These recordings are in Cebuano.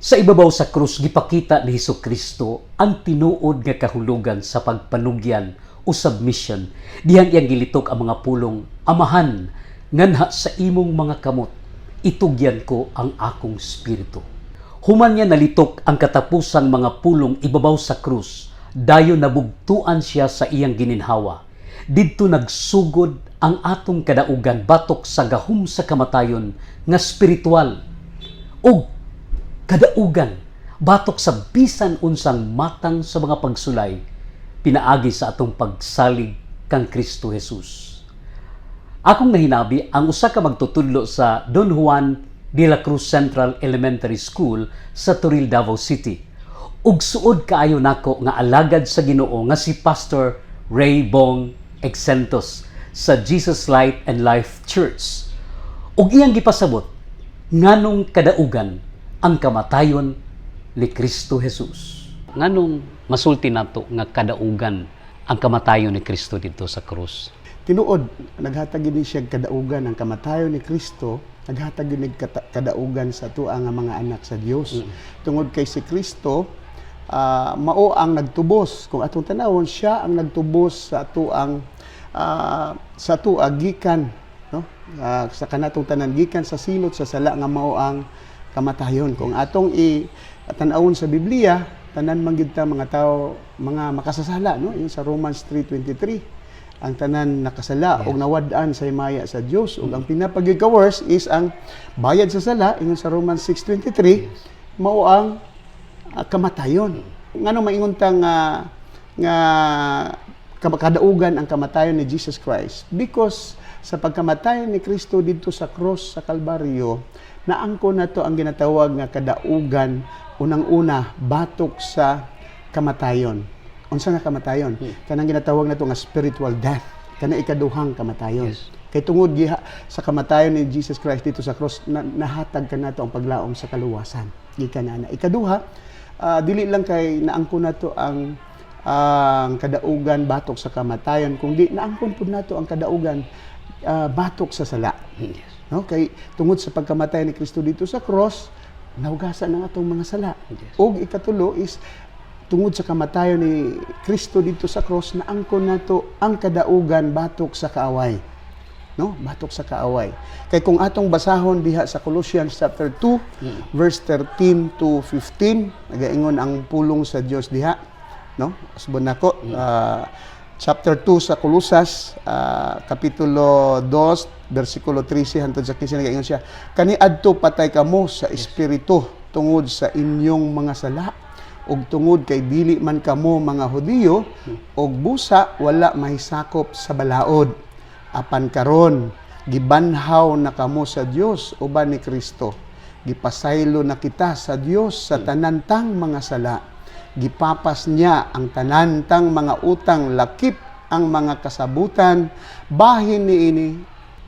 Sa ibabaw sa krus, gipakita ni Hesus Kristo ang tinuod nga kahulugan sa pagpanugyan o submission dihang iyang gilitok ang mga pulong, "Amahan, nganha sa imong mga kamot itugyan ko ang akong spirito." Human niya nalitok ang katapusang mga pulong ibabaw sa krus, dayon nabugtuan siya sa iyang gininhawa. Didto nagsugod ang atong kadaugan batok sa gahom sa kamatayon nga spiritual ug kadaugan batok sa bisan unsang matang sa mga pagsulay pinaagi sa atong pagsalig kang Kristo Jesus. Akong nahinabi ang usa ka magtutudlo sa Don Juan de la Cruz Central Elementary School sa Toril, Davao City. Ug suod kaayo nako nga alagad sa Ginoo nga si Pastor Ray Bong Exentos sa Jesus Light and Life Church. Ug iyang gipasabot nganong kadaugan ang kamatayon ni Kristo Jesus. Nganong masulti nato nga kadaugan ang kamatayon ni Kristo didto sa krus? Tinuod, naghatag gyud ni siya kadaugan ang kamatayon ni Kristo, naghatag gyud ni kadaugan sa atoa nga mga anak sa Dios. Tungod kay si Kristo mao ang nagtubos. Kung atong tanawon, siya ang nagtubos sa atoa gikan, no? Sa kanatong tanan gikan sa silot sa sala nga mao ang kamatayon. Kung atong i tan-awon sa Biblia, tanan man gyud ta mga tao mga makasasala, no? Yung sa Romans 3:23, ang tanan nakasala ug nawad-an sa himaya sa Dios, ug ang pinaka worst is ang bayad sa sala, ingon sa Romans 6:23, mao ang kamatayon. Ngano maingon ta nga kadaugan ang kamatayon ni Jesus Christ? Because sa pagkamatay ni Kristo didto sa cross sa Kalbaryo, naangkon nato ang ginatawag nga kadaugan, unang-una batok sa kamatayon. Unsa nga kamatayon? Kanang ginatawag nato nga spiritual death, kana ikaduhang kamatayon. Kay tungod giha sa kamatayon ni Jesus Christ didto sa cross, nahatag kanato ang paglaom sa kaluwasan. Gikan ana. Ikaduha, dili lang kay naangkon nato ang kadaugan batok sa kamatayon, kundi naangkon pud nato ang kadaugan batok sa sala. No? Kay tungod sa pagkamatay ni Kristo didto sa cross, nahugasan ang atong mga sala. Og ikatulo is tungod sa kamatayon ni Kristo didto sa cross, naangkon nato ang kadaugan batok sa kaaway. No? Batok sa kaaway. Kay kung atong basahon diha sa Colossians chapter 2 verse 13 to 15, nagaingon ang pulong sa Dios diha, no? Usbon nako chapter 2 sa Colosas, kapitulo 2, versikulo 13 hangtod sa 15, nagaingon siya, "Kaniadto patay kamo sa espiritu tungod sa inyong mga sala ug tungod kay dili man kamo mga Hudiyo ug busa wala mahisakop sa balaod. Apan karon gibanhaw na kamo sa Dios uban ni Kristo. Gipasaylo na kita sa Dios sa tanan tang mga sala. Gipapas niya ang tanan tang mga utang, lakip ang mga kasabutan bahin niini,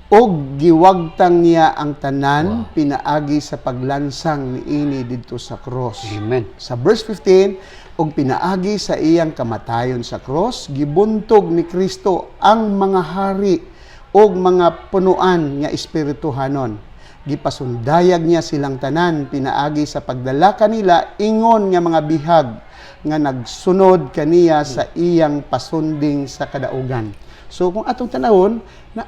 ug giwagtang niya ang tanan pinaagi sa paglansang niini didto sa cross." Amen. Sa verse 15, "Ug pinaagi sa iyang kamatayon sa cross, gibuntog ni Kristo ang mga hari ug mga punuan nga espirituhanon. Gipasundayag niya silang tanan pinaagi sa pagdala kanila ingon nga mga bihag nga nagsunod kaniya sa iyang pasunding sa kadaugan." So kung atong tanawon na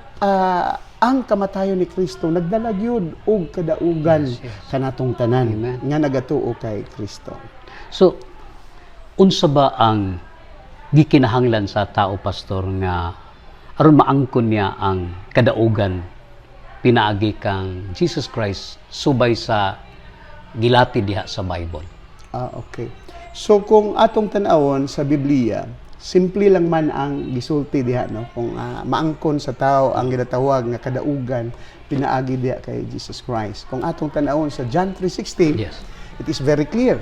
ang kamatayon ni Kristo nagdala gyud og kadaugan kanatong tanan Amen. Nga nagatuo kay Kristo. So, unsa ba ang gikinahanglan sa tao, pastor, nga aron maangkon niya ang kadaugan pinaagi kang Jesus Christ subay sa gilati diha sa Bible? Ah, okay. So kung atong tan-awon sa Biblia, simple lang man ang gisulti diha, no, kung maangkon sa tao ang ginatawag nga kadaugan pinaagi diha kay Jesus Christ. Kung atong tan-awon sa John 3:16, it is very clear.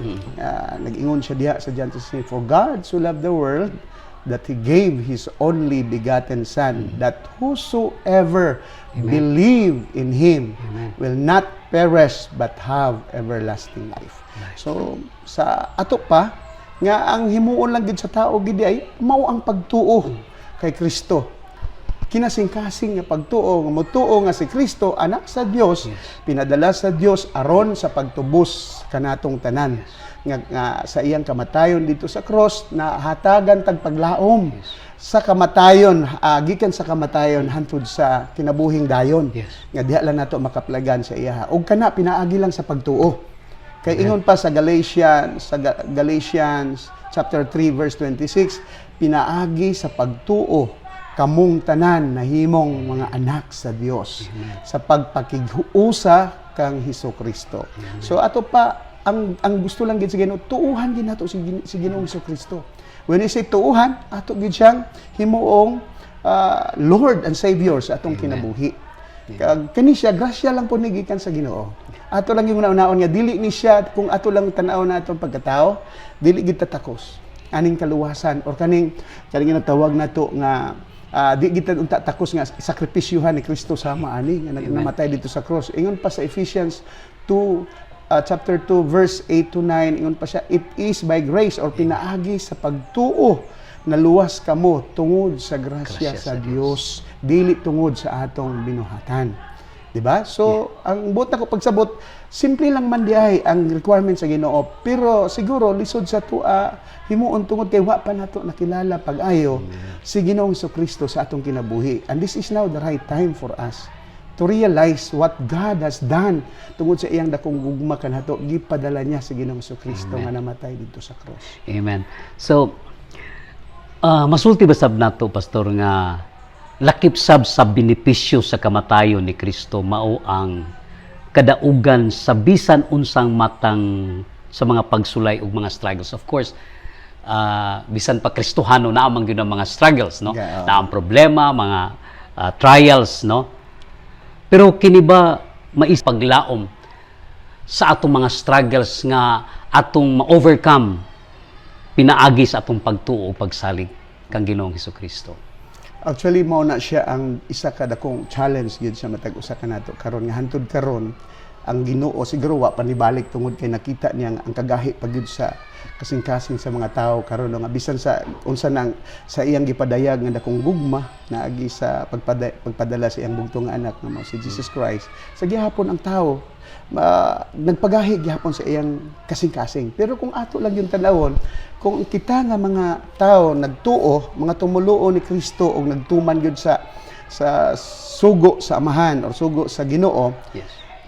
Nag-ingon siya diha sa John 3:16, "For God so loved the world that He gave His only begotten Son, that whosoever believe in Him Amen. Will not perish but have everlasting life." So sa ato pa nga ang himuon lang gid sa tao gid ay mao ang pagtuo kay Kristo. Kinasingkasing nga pagtuo nga motuo nga si Kristo anak sa Dios, pinadala sa Dios aron sa pagtubos kanatong tanan. Nga sa iyang kamatayon dito sa cross na hatagan tag paglaom sa kamatayon, gikan sa kamatayon hantud sa kinabuhing dayon. Nga diha lang nato makaplagan sa iya. Ug kana pinaagi lang sa pagtuo. Kay ingon pa sa Galatians chapter 3 verse 26, pinaagi sa pagtuo kamong tanan nahimong mga anak sa Dios sa pagpakighuusa kang Hesus Kristo. So ato pa ang gusto lang gid sa Ginoo, tuuhan gid nato si Ginoong Hesus Kristo. When we say tuuhan, ato gid siyang himuong Lord and Savior sa atong kinabuhi. Kag kani siya, grasya lang po ni gikan sa Ginoo. Ato lang yung unaon nga dili ni siya, kung ato lang tan-aw na atong pagkatao, dili gid tatakos aning kaluwasan or kaning ginatawag nato nga di gid unta takos nga sakripisyuhan ni Kristo sama ani nga namatay dito sa cross. Ingon pa sa Ephesians 2, chapter 2 verse 8 to 9, ingon pa siya, it is by grace or pinaagi sa pagtuo naluwas kamo tungod sa grasya grasya sa sa Dios, dili tungod sa atong binuhatan. Di ba? So, ang buot nako pagsabot, simple lang man diay ang requirement sa Ginoo, pero siguro lisod sa tua himuon tungod kay wa pa nato nakilala pag-ayo si Ginoong Kristo sa atong kinabuhi. And this is now the right time for us to realize what God has done tungod sa iyang dakong gugma kanato, gipadala niya si Ginoong Kristo nga namatay dito sa cross. Amen. So, masulti ba sab nato, Pastor, nga lakip sab sa benepisyo sa kamatayon ni Kristo mao ang kadaugan sa bisan unsang matang sa mga pagsulay ug mga struggles? Of course, bisan pa Kristohano, naa man gyud ang mga struggles, no? Yeah, oo. Naa ang problema, mga trials, no? Pero kini ba maipaglaom sa atong mga struggles nga atong ma-overcome pinaagi sa atong pagtuo o pagsalig kang Ginoong Kristo? Actually, mao na siya ang isa ka dakong challenge gyud sa matag usa kanato karon nga hantod karon ang Ginoo siguro wa pa nibalik tungod kay nakita niya nga ang kagahi pa gyud sa kasing-kasing sa mga tao karon, no, nga bisan sa unsa nang sa iyang gipadayag nga dakong gugma naagi sa pagpadala sa iyang bugtong nga anak nga mao si Jesus Christ, sa gihapon ang tao nagpagahi gihapon sa iyang kasing-kasing. Pero kung ato lang yung tanawon, kung kita nga mga tao nagtuo, mga tumuluo ni Kristo og nagtuman gyud sa sugo sa Amahan or sugo sa Ginoo,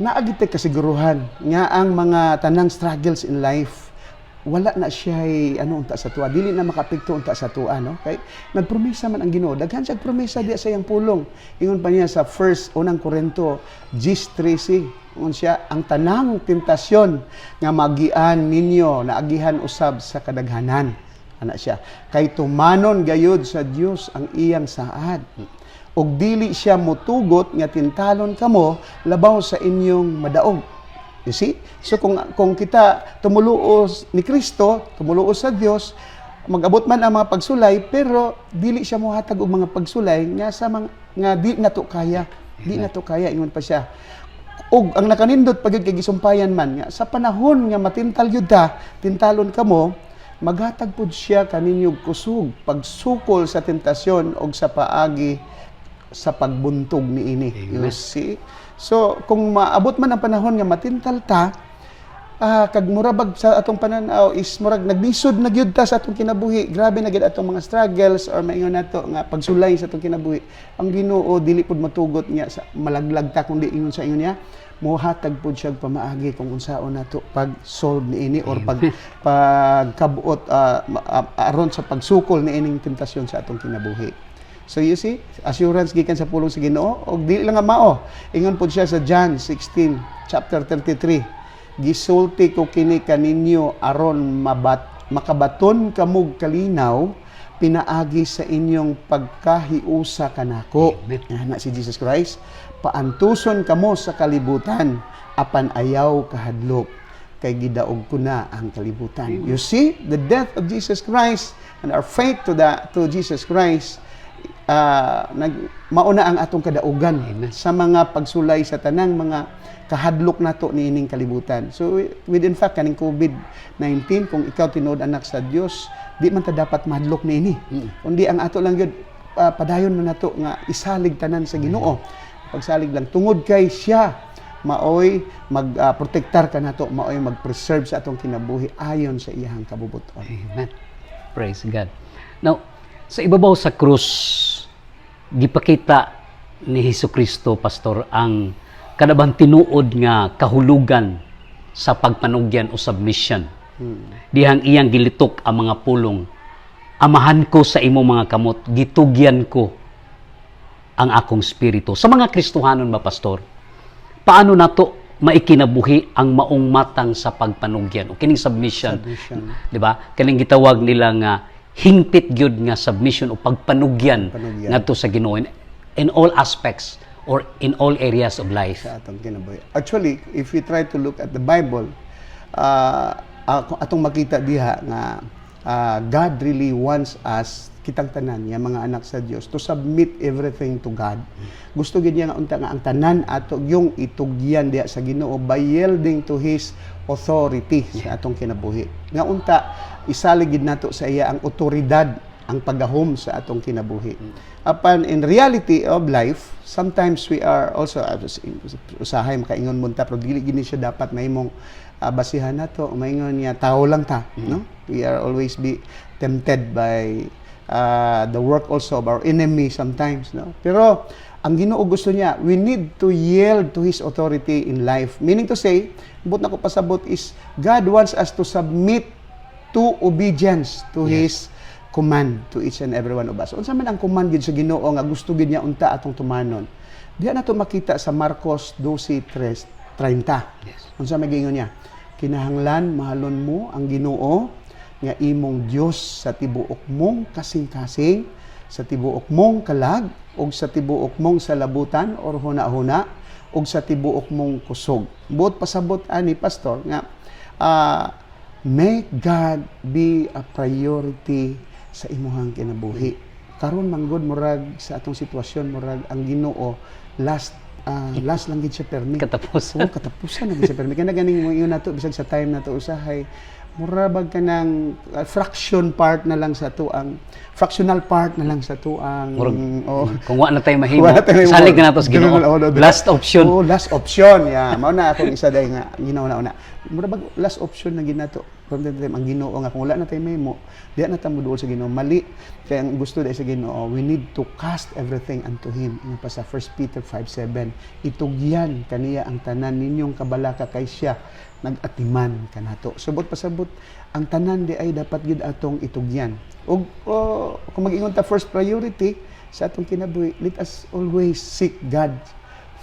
naa gyud tay kasiguruhan nga ang mga tanang struggles in life, wala na siya ano unta sa tua, dili na makaapekto unta sa tua, no, kay nagpromesa man ang Ginoo, daghan siya promesa diya sa iyang pulong. Ingon pa niya sa first unang Korinto 10:13, ingon siya, ang tanang tentasyon nga magian ninyo naagihan usab sa kadaghanan, ana siya, kay tumanon gayud sa Dios ang iyang saad ug dili siya mutugot nga tintalon kamo labaw sa inyong madaog. You see? So kung kita tumuluo ni Kristo, tumuluo sa Dios, mag-abot man ang mga pagsulay, pero dili siya mohatag og mga pagsulay nga sa mga nga di nato kaya. Di nato kaya, ingon pa siya. Ug ang nakanindot pag kay gisumpayan man nga sa panahon nga matintal gyud ta, tintalon kamo, maghatag pud siya kaninyo og kusog pagsukol sa tentasyon og sa paagi sa pagbuntog niini. You see? So, kung maabot man ang panahon nga matintal ta, kag mura bag sa atong pananaw is murag naglisod na gyud ta sa atong kinabuhi. Grabe na gyud atong mga struggles or maingon nato nga pagsulay sa atong kinabuhi. Ang Ginoo dili pud matugot nga sa malaglag ta, kundi ingon sa ingon niya, mohatag pud siya og pamaagi kung unsaon nato pag-solve niini or pagkabuot aron sa pagsukol niining tentasyon sa atong kinabuhi. So you see, assurance gikan sa pulong sa Ginoo og dili lang nga mao. Ingon pud siya sa John 16 chapter 33. Gisulti ko kini kaninyo aron makabaton kamog kalinaw pinaagi sa inyong pagkahiusa kanako. Amen. Ana si Jesus Christ, paantuson kamo sa kalibutan, apan ayaw kahadlok kay gidaog ko na ang kalibutan. You see, the death of Jesus Christ and our faith to Jesus Christ, nag mauna ang atong kadaugan Amen. Sa mga pagsulay, sa tanang mga kahadlok nato niining kalibutan. So with in fact kaning COVID-19, kung ikaw tinuod anak sa Dios, di man ta dapat mahadlok niini. Kundi ang ato lang gyud Padayon man nato nga isalig tanan sa Ginoo. Pagsalig lang tungod kay siya maoy mag-protektar kanato, maoy mag-preserve sa atong kinabuhi ayon sa iyang kabubuton. Amen. Praise God. Now, sa ibabaw sa krus, gipakita ni Hesus Kristo, Pastor, ang kanabang tinuod nga kahulugan sa pagpanugyan o submission. Dihang iyang gilitok ang mga pulong, "Amahan ko, sa imo mga kamot, gitugyan ko ang akong spirito." Sa mga Kristohanon ba, Pastor, paano nato maikinabuhi ang maong matang sa pagpanugyan o kining submission? Submission. Di ba? Kaning gitawag nila nga hingpit gyud nga submission o pagpanugyan Panugyan. Ngadto sa Ginoo in all aspects or in all areas of life. Sa atong kinabuhi. Actually, if we try to look at the Bible, atong makita diha nga God really wants us, kitang tanan nga mga anak sa Dios, to submit everything to God. Gusto gid niya nga unta nga ang tanan ato yung itugyan diha sa Ginoo by yielding to His authority sa atong kinabuhi. Nga unta isalig gid nato sa iya ang otoridad, ang paggahom sa atong kinabuhi. Apan in reality of life, sometimes we are also usahay makaingon mo ta, pero dili gini siya dapat mahimong basihan nato. Maingon niya tao lang ta, no? We are always be tempted by the work also of our enemy sometimes, no? Pero ang Ginoo gusto niya, we need to yield to His authority in life. Meaning to say, buot nako pasabot is God wants us to submit to obedience to His command to each and every one of us. Unsa man ang command gid sa Ginoo nga gusto gid niya unta atong tumanon? Diha nato makita sa Marcos 12:30. Unsa may giingon niya? "Kinahanglan mahalon mo ang Ginoo nga imong Dios sa tibuok mong kasing-kasing, sa tibuok mong kalag, ug sa tibuok mong salabutan or huna-huna, ug sa tibuok mong kusog." Buot pasabot ani, Pastor, nga make God be a priority sa imuhang kinabuhi. Karon manggod murag sa atong sitwasyon, murag ang Ginoo last lang gid siya permi. Katapusan. Oo, katapusan na gid siya permi. Kana ganing mo ingon nato bisag sa time nato usahay mura bag kanang fraction part na lang sa ato ang fractional part na lang sa ato ang Murag- oh, Kung wa na tayo mahimo, wala tayo mahimo. Salig na nato sa Ginoo. Ganun, oh, no, Last option. Oh, last option. Yeah, mao na akong isa dahil nga ginauna-una. Mura bag last option na ginato. From time to time, ang Ginoo nga kung wala na tayo mahimo, diha na ta moduol sa Ginoo. Mali kay ang gusto dahil sa Ginoo, we need to cast everything unto Him. Ingon pa sa 1 Peter 5:7, "Itugyan kaniya ang tanan ninyong kabalaka kay siya nagatiman kanato." So buot pasabot, ang tanan di ay dapat gid atong itugyan. Ug oh, kung mag-ingon ta first priority sa atong kinabuhi, let us always seek God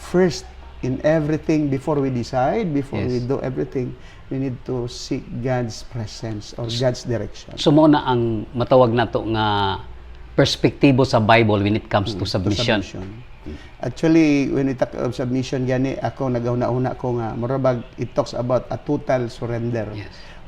first in everything before we decide, before we do everything, we need to seek God's presence or God's direction. So mao na ang matawag nato nga perspektibo sa Bible when it comes to submission. To submission. Actually, when we talk of submission gani, ako nagahuna-huna ko nga murabag it talks about a total surrender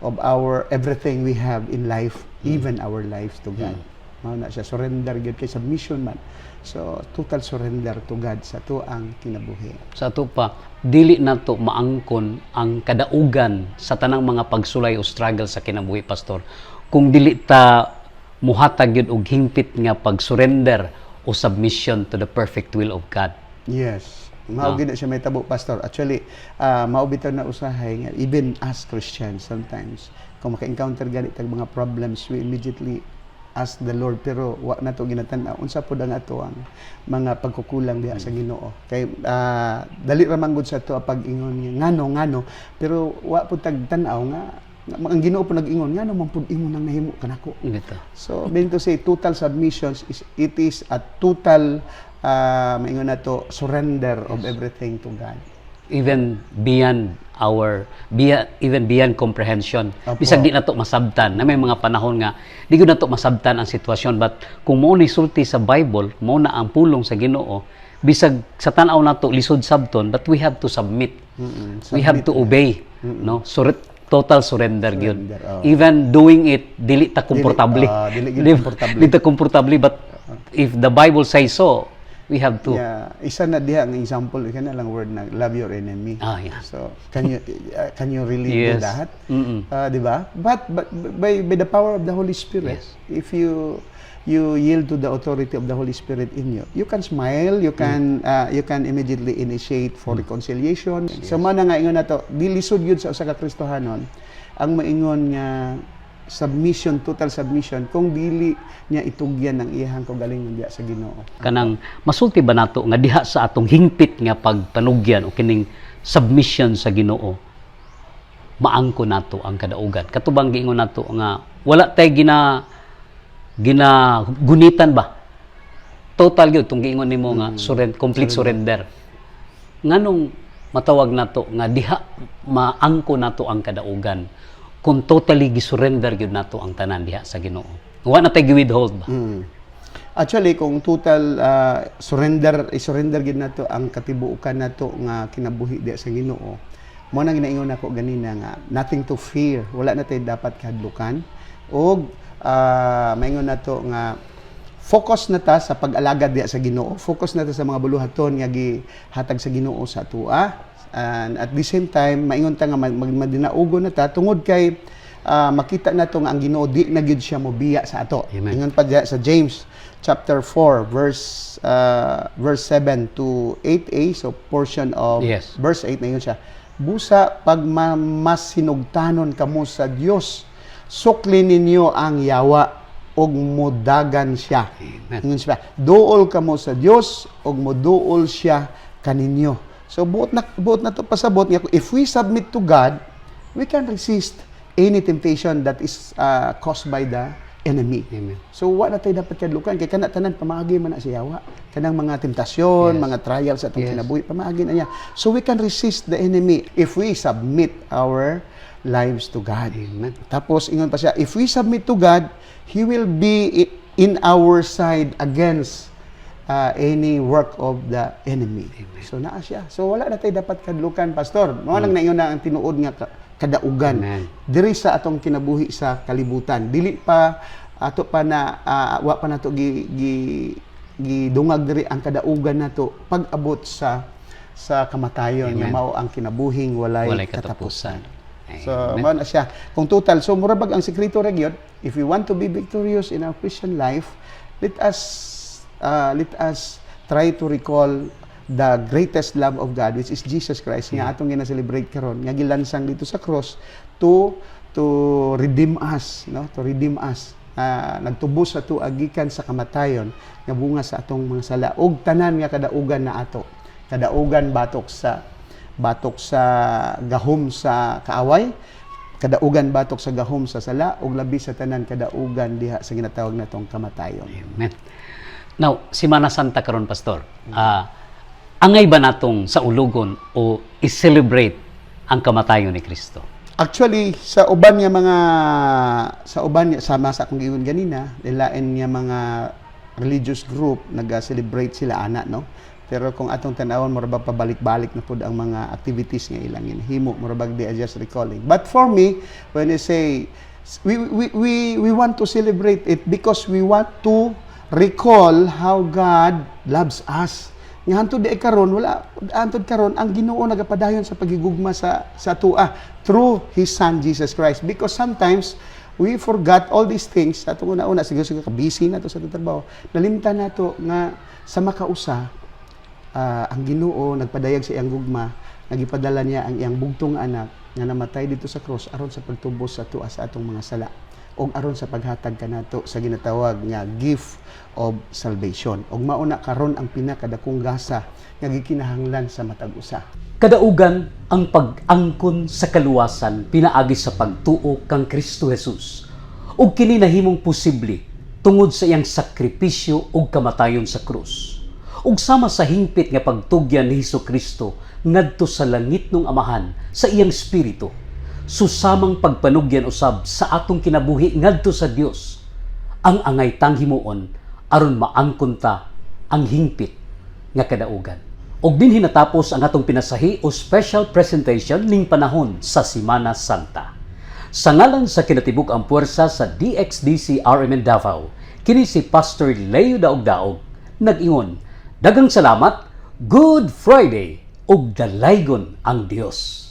of our everything we have in life, even our lives, to God. Mao na siya, surrender gyud kay submission man. So, total surrender to God sa atoang kinabuhi. Sa ato pa, dili nato maangkon ang kadaugan sa tanang mga pagsulay o struggle sa kinabuhi, Pastor, kung dili ta muhatag yun og hingpit nga pag-surrender o submission to the perfect will of God. Yes. Mao No. gid na siya mahitabo, Pastor. Actually, mao bitaw na usahay nga even as Christians sometimes kung maka-encounter gani tag mga problems, we immediately ask the Lord, pero wa na to ginatan-aw unsa pud ang ato ang mga pagkukulang diha sa Ginoo. Kay dali ra man gud sa ato ang pag-ingon nga ngano ngano, pero wa pud tag tan-aw nga ang Ginoo pud nag-ingon ngano man pud imo nang nahimo kanako. Bitaw. So, meaning to say, total submissions is it is a total maingon na to, surrender of everything to God. Even beyond comprehension. Opo. Bisag di nato masabtan na may mga panahon nga di gud nato masabtan ang sitwasyon, but kung mao ni sulti sa Bible, mao na ang pulong sa Ginoo, bisag sa tan-aw nato lisod sabton, but we have to submit. We have to obey, no? Total surrender gyud. Surrender, oh. Even doing it dili ta komportable. Dili gyud komportable. Dili ta komportable, but if the Bible says so, we have to. Yeah, isa na diha ang example kana lang word na "Love your enemy." So, can you really do that? Mm-mm. Di ba? But by the power of the Holy Spirit, if you you yield to the authority of the Holy Spirit in you, you can smile, you can immediately initiate for reconciliation. So mao na nga ingon nato, dili lisod gyud sa usa ka Kristohanon ang maingon nga submission, total submission, kung dili niya itugyan ang iyahang kaugalingon diha sa Ginoo. Kanang masulti ba nato nga diha sa atong hingpit nga pagpanugyan o kining submission sa Ginoo, maangko nato ang kadaugan? Katubang giingon nato nga wala tay gina gina gunitan ba, total gyud tong giingon nimo nga surrender, complete surrender. Nganong matawag nato nga diha maangko nato ang kadaugan kung totally gisurrender gyud nato ang tanan diha sa Ginoo, wa na tay gi-withhold ba? Actually, kung total surrender, i-surrender gid nato ang katibuokan nato nga kinabuhi diha sa Ginoo. Mao nang ginaingon nako ganina nga nothing to fear, wala na tay dapat kahadlukan. Og maingon nato nga focus na ta sa pag-alagad diha sa Ginoo, focus na ta sa mga buluhaton nga gihatag sa Ginoo sa atoa. And at the same time, maingon ta nga madinaugo na ta tungod kay makita nato nga ang Ginoo di na gyud siya mobiya sa ato. Amen. Ingon pa diya sa James chapter 4 verse 7 to 8a, so portion of verse 8 na yun siya. "Busa pag masinugtanon kamo sa Dios, sukli ninyo ang yawa ug mudagan siya." Amen. Ingon siya, "Duol kamo sa Dios ug moduol siya kaninyo." So buot na to pasabot nga if we submit to God, we can resist any temptation that is caused by the enemy. Amen. So wa na tayo dapat kadlukan kay kana tanan pamaagi man na sa yawa. Kanang mga temptasyon, mga trials sa atong kinabuhi, pamaagi na niya. So we can resist the enemy if we submit our lives to God. Amen. Tapos ingon pa siya, if we submit to God, He will be in our side against any work of the enemy. So naa siya. So wala na tayo dapat kadlukan, Pastor. Mao nang naingon na ang tinuod nga kadaugan Amen. Diri sa atong kinabuhi sa kalibutan. Dili pa ato pa na wa pa nato gi, gi gidungag diri ang kadaugan nato pag-abot sa kamatayon nga Amen. Mao ang kinabuhing walay Walay katapusan. katapusan. So, Amen. mao na siya. Kung total, so mura bag ang sekreto ra gyud, if we want to be victorious in our Christian life, let us try to recall the greatest love of God, which is Jesus Christ, nga atong gina-celebrate karon, nga gilansang dito sa cross to redeem us, no? To redeem us. Nagtubos sa atoa gikan sa kamatayon nga bunga sa atong mga sala ug tanan nga kadaugan na ato. Kadaugan batok sa gahom sa kaaway, kadaugan batok sa gahom sa sala, ug labi sa tanan, kadaugan diha sa ginatawag natong kamatayon. Amen. Now, Simana Santa karon, Pastor. Angay ba natong saulugon o i-celebrate ang kamatayon ni Kristo? Actually, sa uban nga mga sa uban nga sama sa akong giingon ganina, lain nga mga religious group naga-celebrate sila ana, no? Pero kung atong tan-awon, mura ba pabalik-balik na pud ang mga activities nga ilang himo, mura bag they are just recalling. But for me, when I say we want to celebrate it because we want to recall how God loves us. Nga hantod di ay karon, wala hantod karon ang Ginoo nagapadayon sa pagigugma sa atoa through his Son Jesus Christ, because sometimes we forgot all these things sa atong una-una, siguro siguro ka busy na to sa atong trabaho, nalimtan nato nga sa makausa ang Ginoo nagpadayag sa iyang gugma, nagipadala niya ang iyang bugtong anak nga namatay dito sa cross aron sa pagtubos sa atoa sa atong mga sala ug aron sa paghatag kanato sa ginatawag nga gift of salvation. Ug mao na karon ang pinakadakong gasa nga gikinahanglan sa matag usa. Kadaugan ang pag-angkon sa kaluwasan pinaagi sa pagtuo kang Kristo Jesus. Ug kini nahimong posible tungod sa iyang sakripisyo ug kamatayon sa krus. Ug sama sa hingpit nga pagtugyan ni Hesus Kristo ngadto sa langit ng Amahan sa iyang espiritu, susamang pagpanugyan usab sa atong kinabuhi ngadto sa Dios ang angay tang himuon aron maangkon ta ang hingpit nga kadaugan. Og dinhi natapos ang atong pinasahi o special presentation ning panahon sa Simana Santa. Sa ngalan sa kinatibuk-ang puwersa sa DXDC RMN Davao, kini si Pastor Leo Daogdaog, nag-ingon, daghang salamat, Good Friday, ug dalaygon ang Dios.